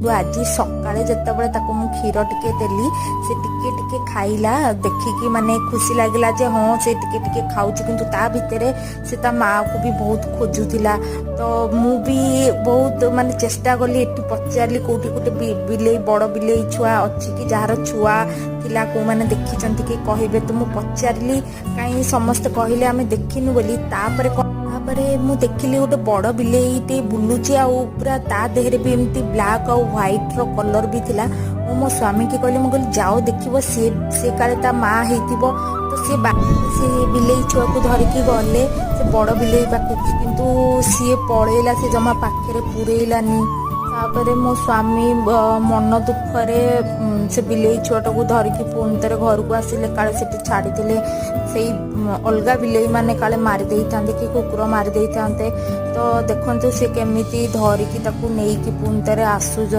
ଆଜି ସକାଳେ ଯେତେବେଳେ ତାକୁ ମୁଁ କ୍ଷୀର ଟିକେ ଦେଲି, ସେ ଟିକେ ଟିକେ ଖାଇଲା। ଦେଖିକି ମାନେ ଖୁସି ଲାଗିଲା ଯେ ହଁ, ସେ ଟିକେ ଟିକେ ଖାଉଛି। କିନ୍ତୁ ତା ଭିତରେ ସେ ତା ମାଆକୁ ବି ବହୁତ ଖୋଜୁଥିଲା। ତ ମୁଁ ବି ବହୁତ ମାନେ ଚେଷ୍ଟା କଲି, ଏଠି ପଚାରିଲି କୋଉଠି ଗୋଟେ ବିଲେଇ, ବଡ଼ ବିଲେଇ ଛୁଆ ଅଛି କି, ଯାହାର ଛୁଆ ଥିଲା, କୋଉମାନେ ଦେଖିଛନ୍ତି କି କହିବେ। ତ ମୁଁ ପଚାରିଲି, କାହିଁ ସମସ୍ତେ କହିଲେ ଆମେ ଦେଖିନୁ ବୋଲି। ତାପରେ ମୁଁ ଦେଖିଲି ଗୋଟେ ବଡ଼ ବିଲେଇଟେ ବୁଲୁଛି ଆଉ ପୁରା ତା ଦେହରେ ବି ଏମିତି ବ୍ଲାକ୍ ଆଉ ହ୍ୱାଇଟ୍ ର କଲର୍ ବି ଥିଲା। ମୁଁ ମୋ ସ୍ୱାମୀକି କହିଲି, ମୁଁ କହିଲି, ଯାଅ ଦେଖିବ, ସିଏ ସେ କାଳେ ତା ମା ହେଇଥିବ। ତ ସିଏ ସେ ବିଲେଇ ଛୁଆକୁ ଧରିକି ଗଲେ ସେ ବଡ଼ ବିଲେଇ ପାଖକୁ, କିନ୍ତୁ ସିଏ ପଳେଇଲା, ସେ ଜମା ପାଖରେ ପୁରେଇଲାନି। ତାପରେ ମୋ ସ୍ୱାମୀ ମନ ଦୁଃଖରେ ସେ ବିଲେଇ ଛୁଆଟାକୁ ଧରିକି ପୁଣି ଥରେ ଘରକୁ ଆସିଲେ। କାଳେ ସେଠି ଛାଡ଼ିଥିଲେ ସେଇ ଅଲଗା ବିଲେଇ ମାନେ କାଳେ ମାରି ଦେଇଥାନ୍ତେ କି କୁକୁର ମାରି ଦେଇଥାନ୍ତେ। ତ ଦେଖନ୍ତୁ, ସେ କେମିତି ଧରିକି ତାକୁ ନେଇକି ପୁଣି ଥରେ ଆସୁଛନ୍ତି।